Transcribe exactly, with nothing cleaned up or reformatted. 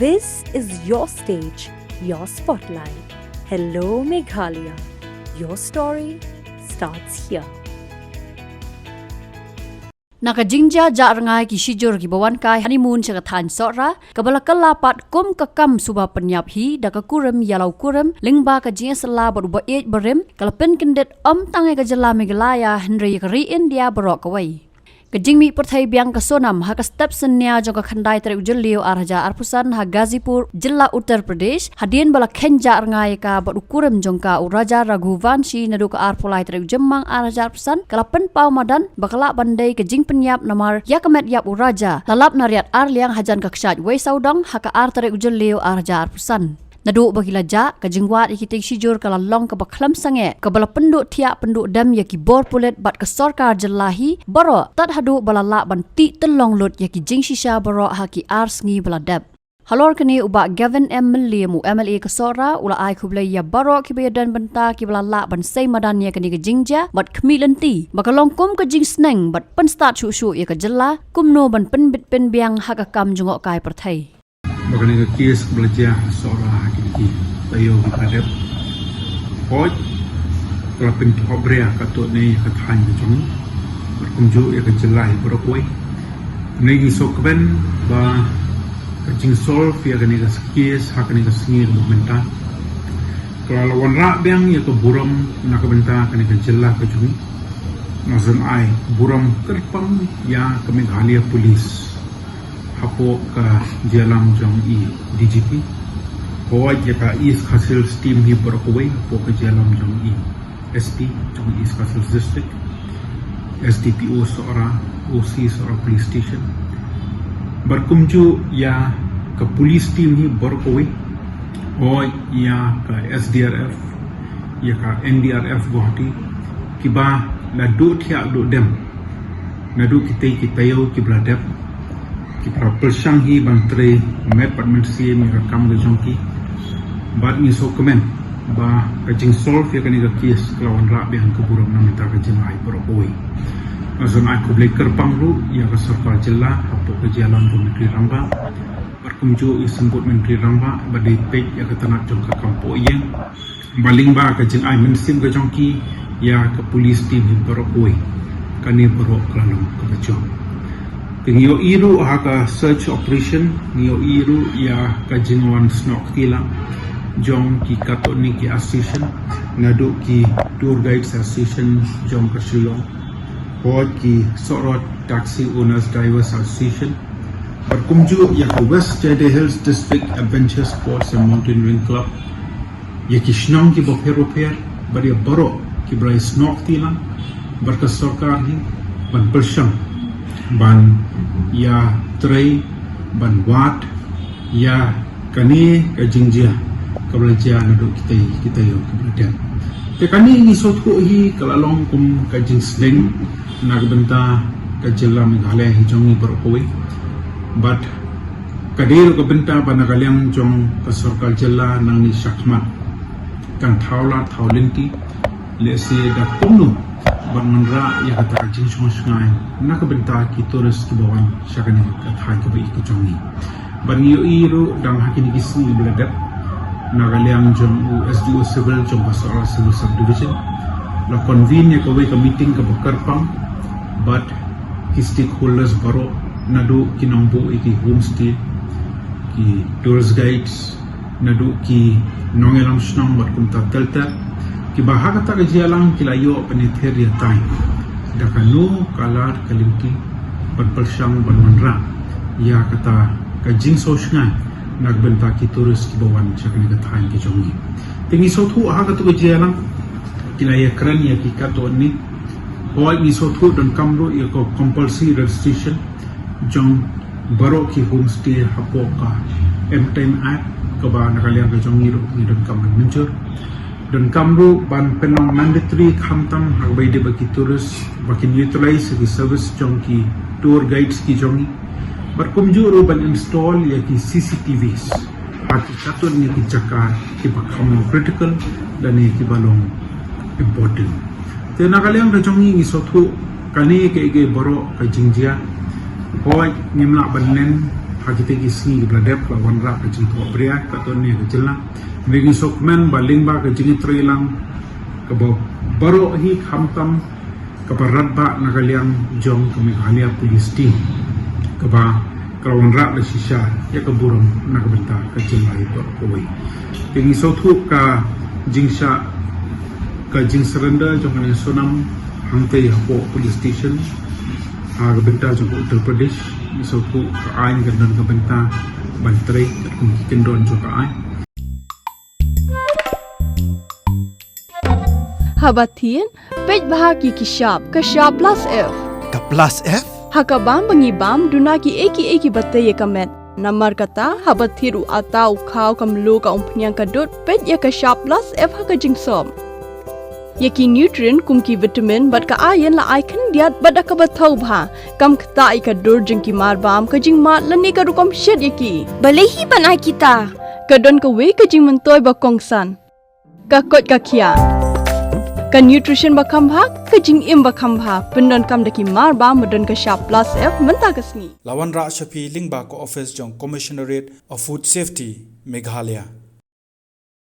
This is your stage, your spotlight. Hello Meghalaya. Your story starts here. Na ka jingjia jah rngai ki shijur kiba wan kai honeymoon sha ka thaiñ Sohra, kaba la kylla pat kum ka kam suba pynïap hi da ka kurim ïa la u kurim lyngba ka jingïasylla bad u ba ïeit barim, ka la pynkyndit ym tang ïa ka jylla Meghalaya hynrei ïa ka ri India baroh kawei. Ka jingmih pyrthei biang ka Sonam ha ka step synñia jong ka khyndai tarik u Jylliew ar hajar arphew san ha Ghazipur, jylla Uttar Pradesh, hadien ba la kheiñ jah rngai ïa ka bad u kurim jong ka u Raja Raghuvanshi naduh ka arphew lai tarik u Jymmang ar hajar arphew san, ka la pynpaw madan ba ka lah ban dei ka jingpynïap namar ïa ka met ïap u Raja la lap na riat ar liang hajan ka kshaid wei sawdong ha ka ar tarik u Jylliew ar hajar arphew san. Naduh ba ki la jah, ka jingwad ïa ki tieng shijur ka la long kaba khlem sangeh, kaba la pynduh thiah pynduh dem ïa ki bor pulit bad ka sorkar jylla hi baroh, tad haduh ba la lah ban tih tynlong lut ïa ki jingshisha baroh ha ki ar sngi ba la dep. Halor kane u Bah Gavin M Mylliem, u M L A ka Sohra, u la ai khublei ïa baroh kiba ïadon bynta kiba la lah ban sei madan ïa kane ka jingjia bad khmih lynti ba ka long kum ka jingsneng bad pynstad shuh shuh ïa ka jylla kumno ban pynbit pynbiang ha ka kam jngohkai pyrthei. Ba kane ka kes kaba la jia ha Sohra ha kine ki taïew kiba la dep, hooid, ka la pynthop bria katto katne ïa ka thaiñ ka jong ngi bad kumjuh ïa ka jylla hi baroh kawei. Ngi sngewkmen ba ka jingsolve ïa kane ka kes ha kane ka sngi kaba mynta ka la wanrah biang ïa ka burom na ka bynta kane ka jylla ka jong ngi. Nga sngewsih ai burom kyrpang ïa ka Meghalaya Police hapoh ka jingïalam jong i D G P, hooid ïa ka East Khasi Hills team hi baroh kawei hapoh ka jingïalam jong i S P jong East Khasi Hills District, S D P O Sohra, O C Sohra Police Station, bad kumjuh ïa ka police team hi baroh kawei, hooid ïa ka S D R F, ïa ka N D R F Guwahati, kiba la duh thiah duh dem naduh kitei ki taïew kiba la dep, kiba la pyrshang hi ban trei met bad mynsiem ïa ka kam ka jong ki. Bad ngi sngewkmen ba ka jingsolve ïa kane ka kes ka la wanrah biang ka burom na ka bynta ka jylla hi baroh kawei. Nga sngewsih ai khublei kyrpang ruh ïa ka sorkar jylla hapoh ka jingïalam jong u Myntri Rangbah bad kumjuh ïa i Symbud Myntri Rangbah ba dei peit ïa ka tnat jong ka kam pohïing, ba lyngba ka jingai mynsiem ka jong ki ïa ka police team hi baroh kawei, kane baroh ka la long kaba jop. Te ngi ïohi ruh ha ka search operation, ngi ïohi ruh ïa ka jingwan snoh kti lang jong ki katto katne ki association, naduh ki Tour Guides Association jong ka Shillong, hooid ki Sohra Taxi Owners Drivers Association, bad kumjuh ïa ka West Jaintia Hills District Adventure Sports and Mountaineering Club, ïa ki shnong kiba pher bapher bad ïa baroh kiba la ïasnoh kti lang bad ka sorkar hi ban pyrshang ban ïatrei ban wad ïa kane ka jingjia kaba la jia naduh kitei ki taïew kiba la dep. Te kane ngi sngewthuh hi ka la long kum ka jingsdang na ka bynta ka jylla Meghalaya hi jong ngi baroh kawei. Bad ka dei ruh ka bynta ba na ka liang jong ka sorkar jylla nangne shakhmat kan thaw lad thaw lynti lehse da kumno ban wanrah ïa kata ka jingshong shngaiñ na ka bynta ki tourist kiba wan sha kane ka thaiñ kaba ïeit ka jong ngi. Bad ngi ïohi ruh dang ha kine ki sngi ba la dep, na ka liang jong u S D O Civil jong ka Sohra Civil Subdivision la convene ïa kawei ka meeting kaba kyrpang bad ki stakeholders baroh, naduh ki nongbuh ïa ki homestay, ki tourist guides, naduh ki nongïalam shnong bad kumta ter ter, kiba ha kata ka jingïalang ki la ïoh ban ïathuh ïa tai da kano ka lad ka lynti ban pyrshang ban wanrah ïa kata ka jingsngewsih na ka bynta ki tourist kiba wan sha kane ka thaiñ ka jong ngi. Te ngi sngewthuh ha katu ka jingïalang ki la ïakren ïa ki katto katne. Hooid, ngi sngewthuh donkam ruh ïa ka compulsory registration jong baroh ki homestay hapoh ka M ten Act kaba na ka liang ka jong ngi ruh ngi donkam ban mynjur. Donkam ruh ban pynlong mandatory khamtam ha kaba ïadei bad ki tourist ba kin utilize ïa ki service jong ki tour guides ki jong ngi. Bad kumjuh ruh ban install ïa ki C C T Vs ha ki katto katne ki jaka kiba kham long critical lane kiba long important. Te na ka liang ka jong ngi ngi sngewthuh kane kaei kaei baroh ka jingjia. Hooid, ngim lah ban len Ha kita ki sngi kiba la dep, la wanrah ka jingthohbria katto katne ka jylla. Ngi sngewkmen ba lyngba ka jingïatreilang kaba baroh hi, khamtam kaba radbah na ka liang jong ka Meghalaya Police Team, kaba ka la wanrah da shisha ïa ka burom na ka bynta ka jylla hi baroh kawei. Te ngi sngewthuh ka jingshah, ka jingsurrender jong ka Nongïalam hangtei hapoh police station ha ka bynta jong ka Uttar Pradesh. Ngi sngewthuh ka aiñ kan don ka bynta ban trei kum ki kyndon jong ka aiñ. Haba thied, peit bha ki ki shap, ka shap plus F. Ka plus F? Ha ka bam ba ngi bam, duna ki ei ki ei kiba tei ïa ka met. Namar kata, haba thied u atta, u khaw, ka mluh, ka umphniang, ka dud, peit ïa ka shap plus F ha ka jingsop. Ïa ki nutrient kum ki vitamin bad ka iron la ai khyndiat bad da kaba thaw bha. Kam ktah ïa ka dur jong ki marbam, ka jingmad lane ka rukom shet ïa ki. Balei hi ban ai kita? Ka don kawei ka jingmyntoi ba kongsan. Ka koit ka khiah. Ka nutrition ba kham bha, ka jingim ba kham bha. Pyndonkam da ki marbam ba don ka shap plus F mynta ka sngi. La wanrah sha phi lyngba ka office jong Commissionerate of Food Safety, Meghalaya.